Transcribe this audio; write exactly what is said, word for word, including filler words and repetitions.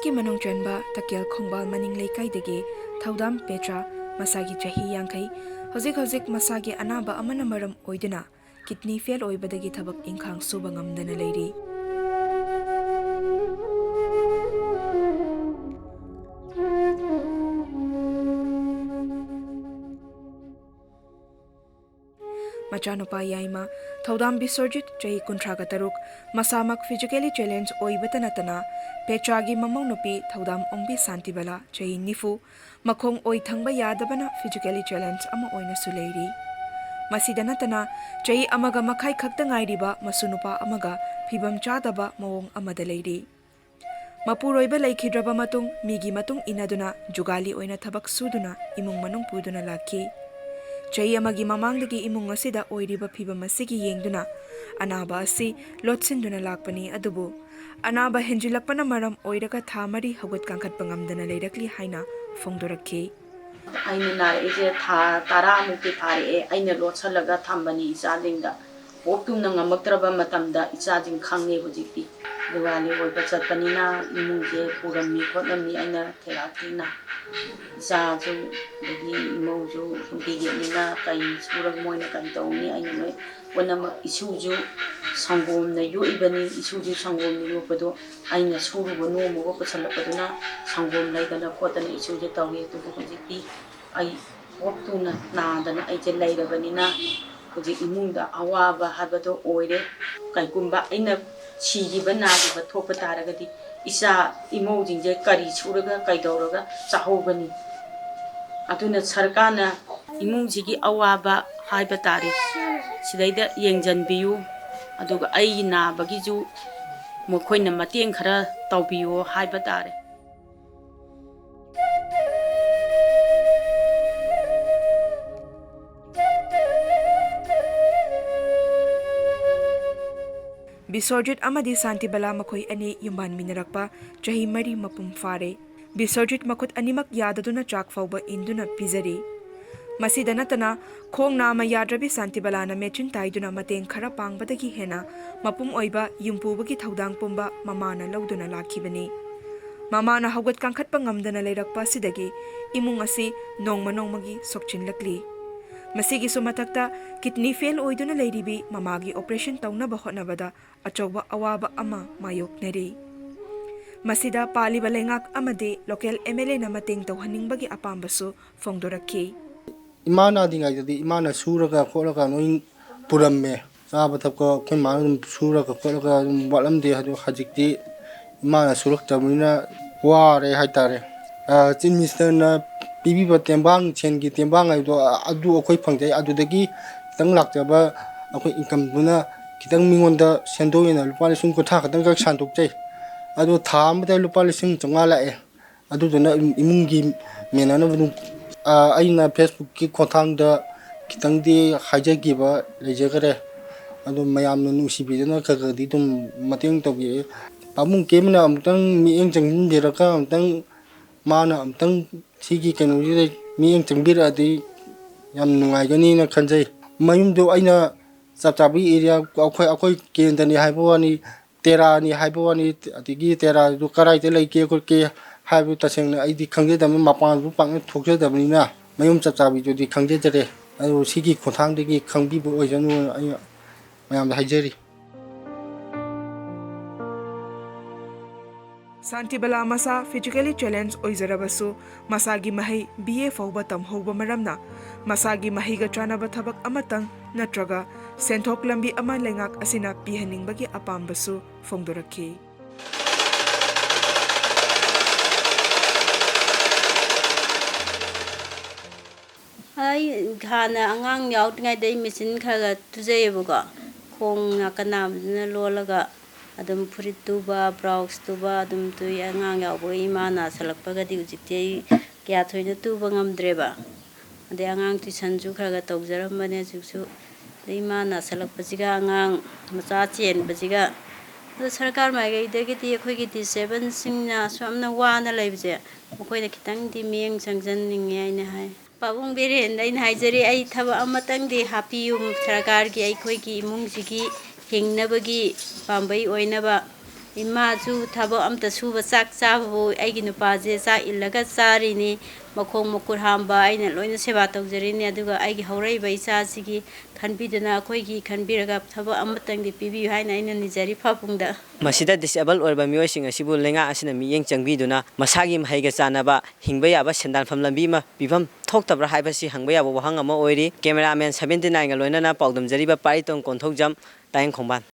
ꯀꯤ ꯃꯅꯨꯡ ꯆꯟꯕ ꯇꯀꯦꯜ ꯈꯣꯡꯕꯥꯜ ꯃꯅꯤꯡ ꯂꯩꯀꯥꯏꯗꯒꯤ ꯊꯧꯗꯥꯝ ꯄꯦꯇ꯭ꯔꯥ, ꯃꯁꯥꯒꯤ ꯆꯍꯤ ꯌꯥꯡꯈꯩ, ꯍꯧꯖꯤꯛ ꯍꯧꯖꯤꯛ ꯃꯁꯥꯒꯤ ꯑꯅꯥꯕ ꯑꯃꯅ ꯃꯔꯝ ꯑꯣꯏꯗꯨꯅ ꯀꯤꯗꯅꯤ ꯐꯦꯜ ꯑꯣꯏꯕꯗꯒꯤ ꯊꯕꯛ ꯏꯪꯈꯥꯡ ꯁꯨꯕ ꯉꯝꯗꯅ ꯂꯩꯔꯤ꯫ ꯃꯆꯥꯅꯨꯄꯥ ꯌꯥꯏꯃ ꯊꯧꯗꯥꯝ ꯕꯤꯁ꯭ꯋꯔꯖꯤꯠ, ꯆꯍꯤ ꯀꯨꯟꯊ꯭ꯔꯥꯒ ꯇꯔꯨꯛ, ꯃꯁꯥꯃꯛ physically challenge ꯑꯣꯏꯕꯇ ꯅꯠꯇꯅ ꯄꯦꯇ꯭ꯔꯥꯒꯤ ꯃꯃꯧ ꯅꯨꯄꯤ ꯊꯧꯗꯥꯝ ꯑꯣꯡꯕꯤ ꯁꯥꯟꯇꯤꯕꯂꯥ, ꯆꯍꯤ ꯅꯤꯐꯨ, ꯃꯈꯣꯡ ꯑꯣꯏ ꯊꯪꯕ ꯌꯥꯗꯕꯅ physically challenge ꯑꯃ ꯑꯣꯏꯅꯁꯨ ꯂꯩꯔꯤ꯫ ꯃꯁꯤꯗ ꯅꯠꯇꯅ ꯆꯍꯤ ꯑꯃꯒ ꯃꯈꯥꯏ ꯈꯛꯇ ꯉꯥꯏꯔꯤꯕ ꯃꯁꯨ ꯅꯨꯄꯥ ꯑꯃꯒ ꯐꯤꯕꯝ ꯆꯥꯗꯕ ꯃꯑꯣꯡ ꯑꯃꯗ ꯂꯩꯔꯤ꯫ ꯃꯄꯨꯔꯣꯏꯕ ꯂꯩꯈꯤꯗ꯭ꯔꯕ ꯃꯇꯨꯡ ꯃꯤꯒꯤ ꯃꯇꯨꯡ ꯏꯟꯅꯗꯨꯅ ꯖꯨꯒꯥꯂꯤ ꯑꯣꯏꯅ ꯊꯕꯛ ꯁꯨꯗꯨꯅ ꯏꯃꯨꯡ ꯃꯅꯨꯡ ꯄꯨꯗꯨꯅ ꯂꯥꯛꯈꯤ꯫ ꯆꯍꯤ ꯑꯃꯒꯤ ꯃꯃꯥꯡꯗꯒꯤ ꯏꯃꯨꯡ ꯑꯁꯤꯗ ꯑꯣꯏꯔꯤꯕ ꯐꯤꯕꯝ ꯑꯁꯤꯒꯤ ꯌꯦꯡꯗꯨꯅ ꯑꯅꯥꯕ ꯑꯁꯤ ꯂꯣꯠꯁꯤꯟꯗꯨꯅ ꯂꯥꯛꯄꯅꯤ꯫ ꯑꯗꯨꯕꯨ ꯑꯅꯥꯕ ꯍꯦꯟꯖꯤꯜꯂꯛꯄꯅ ꯃꯔꯝ ꯑꯣꯏꯔꯒ ꯊꯥ ꯃꯔꯤ ꯍꯧꯒꯠ ꯀꯥꯡꯈꯠꯄ ꯉꯝꯗꯅ ꯂꯩꯔꯛꯂꯤ ꯍꯥꯏꯅ ꯐꯣꯡꯗꯣꯔꯛꯈꯤ꯫ ꯑꯩꯅ ꯅꯥꯔꯛꯏꯁꯦ ꯊꯥ ꯇꯔꯥꯃꯨꯛꯇꯤ ꯐꯥꯔꯛꯑꯦ꯫ ꯑꯩꯅ ꯂꯣꯠꯁꯜꯂꯒ ꯊꯝꯕꯅꯤ ꯏꯆꯥꯁꯤꯡꯗ꯫ ꯄꯣꯞ ꯇꯨꯝꯅ ꯉꯝꯃꯛꯇ꯭ꯔꯕ ꯃꯇꯝꯗ ꯏꯆꯥꯁꯤꯡ ꯈꯪꯉꯦ ꯍꯧꯖꯤꯛꯇꯤ꯫ ꯖꯨꯒꯥꯂꯤ ꯑꯣꯏꯕ ꯆꯠꯄꯅꯤꯅ ꯏꯃꯨꯡꯁꯦ ꯄꯨꯔꯝꯃꯤ ꯈꯣꯠꯂꯝꯃꯤ ꯑꯩꯅ ꯊꯦꯡꯅ ꯊꯦꯡꯅ꯫ ꯏꯆꯥꯁꯨ ꯑꯗꯒꯤ ꯏꯃꯧꯁꯨ ꯅꯨꯄꯤꯒꯤꯅꯤꯅ ꯀꯩ ꯁꯨꯔꯒ ꯃꯣꯏꯅ ꯀꯩ ꯇꯧꯅꯤ? ꯑꯩꯅ ꯂꯣꯏ ꯄꯨꯝꯅꯃꯛ꯫ ꯏꯁꯨꯁꯨ ꯁꯪꯒꯣꯝꯅ ꯌꯣꯛꯏꯕꯅꯤ꯫ ꯏꯁꯨꯁꯨ ꯁꯪꯒꯣꯝꯅ ꯌꯣꯛꯄꯗꯣ ꯑꯩꯅ ꯁꯨꯔꯨꯕ ꯅꯣꯝꯃꯨꯕ ꯄꯨꯁꯜꯂꯛꯄꯗꯨꯅ ꯁꯪꯒꯣꯝ ꯂꯩꯗꯅ ꯈꯣꯠꯇꯅ ꯏꯁꯨꯁꯦ ꯇꯧꯔꯤ꯫ ꯑꯗꯨꯕꯨ ꯍꯧꯖꯤꯛꯇꯤ ꯑꯩ ꯄꯣꯞ ꯇꯨꯅ ꯅꯥꯗꯅ ꯑꯩꯁꯦ ꯂꯩꯔꯕꯅꯤꯅ ꯍꯧꯖꯤꯛ ꯏꯃꯨꯡꯗ ꯑꯋꯥꯕ ꯍꯥꯏꯕꯗꯣ ꯑꯣꯏꯔꯦ꯫ ꯀꯩꯒꯨꯝꯕ ꯑꯩꯅ ꯁꯤꯈꯤꯕ ꯅꯥꯈꯤꯕ ꯊꯣꯛꯄ ꯇꯥꯔꯒꯗꯤ ꯏꯆꯥ ꯏꯃꯧꯁꯤꯡꯁꯦ ꯀꯔꯤ ꯁꯨꯔꯒ ꯀꯩꯗꯧꯔꯒ ꯆꯥꯍꯧꯒꯅꯤ? ꯑꯗꯨꯅ ꯁꯔꯀꯥꯔꯅ ꯏꯃꯨꯡꯁꯤꯒꯤ ꯑꯋꯥꯕ ꯍꯥꯏꯕ ꯇꯥꯔꯦ, ꯁꯤꯗꯩꯗ ꯌꯦꯡꯁꯤꯟꯕꯤꯌꯨ꯫ ꯑꯗꯨꯒ ꯑꯩꯒꯤ ꯅꯥꯕꯒꯤꯁꯨ ꯃꯈꯣꯏꯅ ꯃꯇꯦꯡ ꯈꯔ ꯇꯧꯕꯤꯌꯣ ꯍꯥꯏꯕ ꯇꯥꯔꯦ꯫ ꯕꯤꯁ꯭ꯋꯔꯖꯤꯠ ꯑꯃꯗꯤ ꯁꯥꯟꯇꯤꯕꯂꯥ ꯃꯈꯣꯏ ꯑꯅꯤ ꯌꯨꯝꯕꯥꯟꯃꯤꯟꯅꯔꯛꯄ ꯆꯍꯤ ꯃꯔꯤ ꯃꯄꯨꯡ ꯐꯥꯔꯦ꯫ ꯕꯤꯁ꯭ꯋꯔꯖꯤꯠ ꯃꯈꯨꯠ ꯑꯅꯤꯃꯛ ꯌꯥꯗꯗꯨꯅ ꯆꯥꯛ ꯐꯥꯎꯕ ꯏꯟꯗꯨꯅ ꯄꯤꯖꯔꯤ꯫ ꯃꯁꯤꯗ ꯅꯠꯇꯅ ꯈꯣꯡ ꯅꯥꯝꯃ ꯌꯥꯗ꯭ꯔꯕꯤ ꯁꯥꯟꯇꯤꯕꯂꯥꯅ ꯃꯦꯆꯤꯟ ꯇꯥꯏꯗꯨꯅ ꯃꯇꯦꯡ ꯈꯔ ꯄꯥꯡꯕꯗꯒꯤ ꯍꯦꯟꯅ ꯃꯄꯨꯝ ꯑꯣꯏꯕ ꯌꯨꯝ ꯄꯨꯕꯒꯤ ꯊꯧꯗꯥꯡ ꯄꯨꯝꯕ ꯃꯃꯥꯅ ꯂꯧꯗꯨꯅ ꯂꯥꯛꯈꯤꯕꯅꯤ꯫ ꯃꯃꯥꯅ ꯍꯧꯒꯠ ꯀꯥꯡꯈꯠꯄ ꯉꯝꯗꯅ ꯂꯩꯔꯛꯄ ꯑꯁꯤꯗꯒꯤ ꯏꯃꯨꯡ ꯑꯁꯤ ꯅꯣꯡꯃ ꯅꯣꯡꯃꯒꯤ ꯁꯣꯛꯆꯤꯜꯂꯛꯂꯤ꯫ ꯃꯁꯤꯒꯤꯁꯨ ꯃꯊꯛꯇ kidney fail ꯑꯣꯏꯗꯨꯅ ꯂꯩꯔꯤꯕꯤ ꯃꯃꯥꯒꯤ operation ꯇꯧꯅꯕ ꯍꯣꯠꯅꯕꯗ ꯑꯆꯧꯕ ꯑꯋꯥꯕ ꯑꯃ ꯃꯥꯌꯣꯛꯅꯔꯤ꯫ ꯃꯁꯤꯗ ꯄꯥꯜꯂꯤꯕ ꯂꯩꯉꯥꯛ ꯑꯃꯗꯤ local M L A ꯅ ꯃꯇꯦꯡ ꯇꯧꯍꯟꯅꯤꯡꯕꯒꯤ ꯑꯄꯥꯝꯕꯁꯨ ꯐꯣꯡꯗꯣꯔꯛꯈꯤ꯫ ꯏꯃꯥ ꯅꯥꯗ꯭ꯔꯤꯉꯩꯗꯗꯤ ꯏꯃꯥꯅ ꯁꯨꯔꯒ ꯈꯣꯠꯂꯒ ꯂꯣꯏ ꯄꯨꯔꯝꯃꯦ꯫ ꯆꯥꯕ ꯊꯛꯄ ꯑꯩꯈꯣꯏ ꯃꯥꯅ ꯑꯗꯨꯝ ꯁꯨꯔꯒ ꯈꯣꯠꯂꯒ ꯑꯗꯨꯝ ꯋꯥꯠꯂꯝꯗꯦ꯫ ꯑꯗꯣ ꯍꯧꯖꯤꯛꯇꯤ ꯏꯃꯥꯅ ꯁꯨꯔꯛꯇꯕꯅꯤꯅ ꯋꯥꯔꯦ ꯍꯥꯏꯇꯥꯔꯦ꯫ ꯑ, Chief Minister ꯅ ꯄꯤꯕꯤꯕ ꯇꯦꯡꯕꯥꯡ, ꯁꯦꯟꯒꯤ ꯇꯦꯡꯕꯥꯡ ꯍꯥꯏꯕꯗꯣ, ꯑ, ꯑꯗꯨ ꯑꯩꯈꯣꯏ ꯐꯪꯖꯩ꯫ ꯑꯗꯨꯗꯒꯤ ꯈꯤꯇꯪ ꯂꯥꯛꯆꯕ ꯑꯩꯈꯣꯏ income ꯗꯨꯅ ꯈꯤꯇꯪ ꯃꯤꯉꯣꯟꯗ ꯁꯦꯟꯗꯣꯏ ꯑꯣꯏꯅ ꯂꯨꯄꯥ ꯂꯤꯁꯤꯡ ꯀꯨꯟꯊ꯭ꯔꯥ ꯈꯛꯇꯪꯈꯛ ꯁꯥꯟꯗꯣꯛꯆꯩ꯫ ꯑꯗꯣ ꯊꯥ ꯑꯃꯗ ꯂꯨꯄꯥ ꯂꯤꯁꯤꯡ ꯆꯥꯝꯃꯉꯥ ꯂꯥꯛꯑꯦ꯫ ꯑꯗꯨꯗꯨꯅ ꯏꯃꯨꯡꯒꯤ ꯃꯦꯟꯅꯅꯕ ꯑꯗꯨꯝ, ꯑ, ꯑꯩꯅ Facebook ꯀꯤ ꯈꯣꯡꯊꯥꯡꯗ ꯈꯤꯇꯪꯗꯤ ꯍꯥꯏꯖꯈꯤꯕ ꯂꯩꯖꯈꯔꯦ꯫ ꯑꯗꯨ ꯃꯌꯥꯝꯅ ꯅꯨꯡꯁꯤꯕꯤꯗꯨꯅ ꯈꯔ ꯈꯔꯗꯤ ꯑꯗꯨꯝ ꯃꯇꯦꯡ ꯇꯧꯕꯤꯔꯛꯑꯦ꯫ ꯄꯥꯕꯨꯡ ꯀꯦꯝꯅ ꯑꯃꯨꯛꯇꯪ ꯃꯤꯠꯌꯦꯡ ꯆꯪꯁꯤꯟꯕꯤꯔꯒ ꯑꯃꯨꯛꯇꯪ ꯃꯥꯅ ꯑꯃꯨꯛꯇꯪ ꯁꯤꯒꯤ ꯀꯩꯅꯣꯁꯤꯗ ꯃꯤꯠꯌꯦꯡ ꯆꯪꯕꯤꯔꯛꯑꯗꯤ ꯌꯥꯝ ꯅꯨꯡꯉꯥꯏꯒꯅꯤꯅ ꯈꯟꯖꯩ꯫ ꯃꯌꯨꯝꯗꯣ ꯑꯩꯅ ꯆꯞ ꯆꯥꯕꯤ area ꯑꯩꯈꯣꯏ, ꯑꯩꯈꯣꯏ ꯀꯦꯟꯗ꯭ꯔꯅꯤ ꯍꯥꯏꯕ ꯋꯥꯅꯤ, ꯇꯦꯔꯥꯅꯤ ꯍꯥꯏꯕ ꯋꯥꯅꯤ, ꯑꯗꯒꯤ ꯇꯦꯔꯥꯗꯨ ꯀꯗꯥꯏꯗ ꯂꯩꯒꯦ ꯈꯣꯠꯀꯦ ꯍꯥꯏꯕꯗꯨ ꯇꯁꯦꯡꯅ ꯑꯩꯗꯤ ꯈꯪꯖꯗꯕꯅꯤ, ꯃꯄꯥꯟꯁꯨ ꯄꯥꯛꯅ ꯊꯣꯛꯆꯗꯕꯅꯤꯅ ꯃꯌꯨꯝ ꯆꯞ ꯆꯥꯕꯤꯗꯨꯗꯤ ꯈꯪꯖꯗꯔꯦ꯫ ꯑꯗꯨ ꯁꯤꯒꯤ ꯈꯣꯡꯊꯥꯡꯗꯒꯤ ꯈꯪꯕꯤꯕ ꯑꯣꯏꯖꯅꯨ ꯑꯩ ꯃꯌꯥꯝꯗ ꯍꯥꯏꯖꯔꯤ꯫ ꯁꯥꯟꯇꯤꯕꯂꯥ ꯃꯁꯥ physically challenge ꯑꯣꯏꯖꯔꯕꯁꯨ, ꯃꯁꯥꯒꯤ ꯃꯍꯩ B A ꯐꯥꯎꯕ ꯇꯝꯍꯧꯕ ꯃꯔꯝꯅ, ꯃꯁꯥꯒꯤ ꯃꯍꯩꯒ ꯆꯥꯟꯅꯕ ꯊꯕꯛ ꯑꯃꯇꯪ ꯅꯠꯇ꯭ꯔꯒ ꯁꯦꯟꯊꯣꯛ ꯂꯝꯕꯤ ꯑꯃ ꯂꯩꯉꯥꯛ ꯑꯁꯤꯅ ꯄꯤꯍꯟꯅꯤꯡꯕꯒꯤ ꯑꯄꯥꯝꯕꯁꯨ ꯐꯣꯡꯗꯣꯔꯛꯈꯤ꯫ ꯑꯩ ꯍꯥꯟꯅ ꯑꯉꯥꯡ ꯌꯥꯎꯗ꯭ꯔꯤꯉꯩꯗ ꯑꯩ machine ꯈꯔ ꯈꯔ ꯇꯨꯖꯩꯌꯦꯕꯀꯣ꯫ ꯈꯣꯡ ꯅꯥꯀꯟ ꯅꯥꯕꯁꯤꯅ ꯂꯣꯜꯂꯒ ꯑꯗꯨꯝ ꯐꯨꯔꯤꯠ ꯇꯨꯕ, blouse ꯇꯨꯕ ꯑꯗꯨꯝ ꯇꯨꯏ꯫ ꯑꯉꯥꯡ ꯌꯥꯎꯕꯒꯤ ꯏꯃꯥ ꯅꯥꯁꯜꯂꯛꯄꯒꯗꯤ ꯍꯧꯖꯤꯛꯇꯤ ꯑꯩ ꯀꯌꯥ ꯊꯣꯏꯅ ꯇꯨꯕ ꯉꯝꯗ꯭ꯔꯦꯕ꯫ ꯑꯗꯩ ꯑꯉꯥꯡ tuition ꯁꯨ ꯈꯔ ꯈꯔ ꯇꯧꯖꯔꯝꯕꯅꯦ꯫ ꯍꯧꯖꯤꯛꯁꯨ ꯑꯗꯩ ꯏꯃꯥ ꯅꯥꯁꯜꯂꯛꯄꯁꯤꯒ ꯑꯉꯥꯡ ꯃꯆꯥ ꯆꯦꯟꯕꯁꯤꯒ, ꯑꯗꯣ ꯁꯔꯀꯥꯔ ꯃꯥꯏꯀꯩꯗꯒꯤꯗꯤ ꯑꯩꯈꯣꯏꯒꯤ disabled ꯁꯤꯡꯅ ꯑꯁꯨꯛ ꯌꯥꯝꯅ ꯋꯥꯅ ꯂꯩꯕꯁꯦ, ꯃꯈꯣꯏꯅ ꯈꯤꯇꯪꯗꯤ ꯃꯤꯠꯌꯦꯡ ꯆꯪꯖꯟꯅꯤꯡꯉꯦ ꯍꯥꯏꯅ ꯍꯥꯏ꯫ ꯄꯥꯕꯨꯡ ꯕꯤꯔꯦꯟꯗ ꯑꯩꯅ ꯍꯥꯏꯖꯔꯤ, ꯑꯩ ꯊꯕꯛ ꯑꯃꯇꯪꯗꯤ ꯍꯥꯞꯄꯤꯌꯨ ꯁꯔꯀꯥꯔꯒꯤ, ꯑꯩꯈꯣꯏꯒꯤ ꯏꯃꯨꯡꯁꯤꯒꯤ ꯍꯤꯡꯅꯕꯒꯤ ꯄꯥꯝꯕꯩ ꯑꯣꯏꯅꯕ꯫ ꯏꯃꯥꯁꯨ ꯊꯕꯛ ꯑꯝꯇ ꯁꯨꯕ, ꯆꯥꯛ ꯆꯥꯕꯕꯨ ꯑꯩꯒꯤ ꯅꯨꯄꯥꯁꯦ ꯆꯥꯛ ꯏꯜꯂꯒ ꯆꯥꯔꯤꯅꯤ꯫ ꯃꯈꯣꯡ ꯃꯈꯨꯠ ꯍꯥꯝꯕ ꯑꯩꯅ ꯂꯣꯏꯅ ꯁꯦꯕꯥ ꯇꯧꯖꯔꯤꯅꯤ꯫ ꯑꯗꯨꯒ ꯑꯩꯒꯤ ꯍꯧꯔꯛꯏꯕ ꯏꯆꯥꯁꯤꯒꯤ ꯈꯟꯕꯤꯗꯨꯅ, ꯑꯩꯈꯣꯏꯒꯤ ꯈꯟꯕꯤꯔꯒ ꯊꯕꯛ ꯑꯃꯇꯪꯗꯤ ꯄꯤꯕꯤꯌꯨ ꯍꯥꯏꯅ ꯑꯩꯅ ꯅꯤꯖꯔꯤ ꯄꯥꯕꯨꯡꯗ꯫ ꯃꯁꯤꯗ ꯗꯤꯁꯑꯦꯕꯜ ꯑꯣꯏꯔꯕ ꯃꯤꯑꯣꯏꯁꯤꯡ ꯑꯁꯤꯕꯨ ꯂꯩꯉꯥꯛ ꯑꯁꯤꯅ ꯃꯤꯠꯌꯦꯡ ꯆꯪꯕꯤꯗꯨꯅ ꯃꯁꯥꯒꯤ ꯃꯍꯩꯒ ꯆꯥꯟꯅꯕ ꯍꯤꯡꯕ ꯌꯥꯕ ꯁꯦꯟꯗꯥꯟꯐꯝ ꯂꯝꯕꯤ ꯑꯃ ꯄꯤꯐꯝ ꯊꯣꯛꯇꯕ꯭ꯔꯥ ꯍꯥꯏꯕꯁꯤ ꯍꯪꯕ ꯌꯥꯕ ꯋꯥꯍꯪ ꯑꯃ ꯑꯣꯏꯔꯤ꯫ ꯀꯦꯃꯦꯔꯥꯃꯦꯟ ꯁꯚꯦꯟꯇꯤ ꯅꯥꯏꯟꯒ ꯂꯣꯏꯅꯅ ꯄꯥꯎꯗꯝꯖꯔꯤꯕ ꯄꯥꯔꯤꯇꯣꯟ ꯀꯣꯟꯊꯧꯖꯝ, ꯇꯥꯏꯌꯦꯡ ꯈꯣꯡꯕꯥꯟ꯫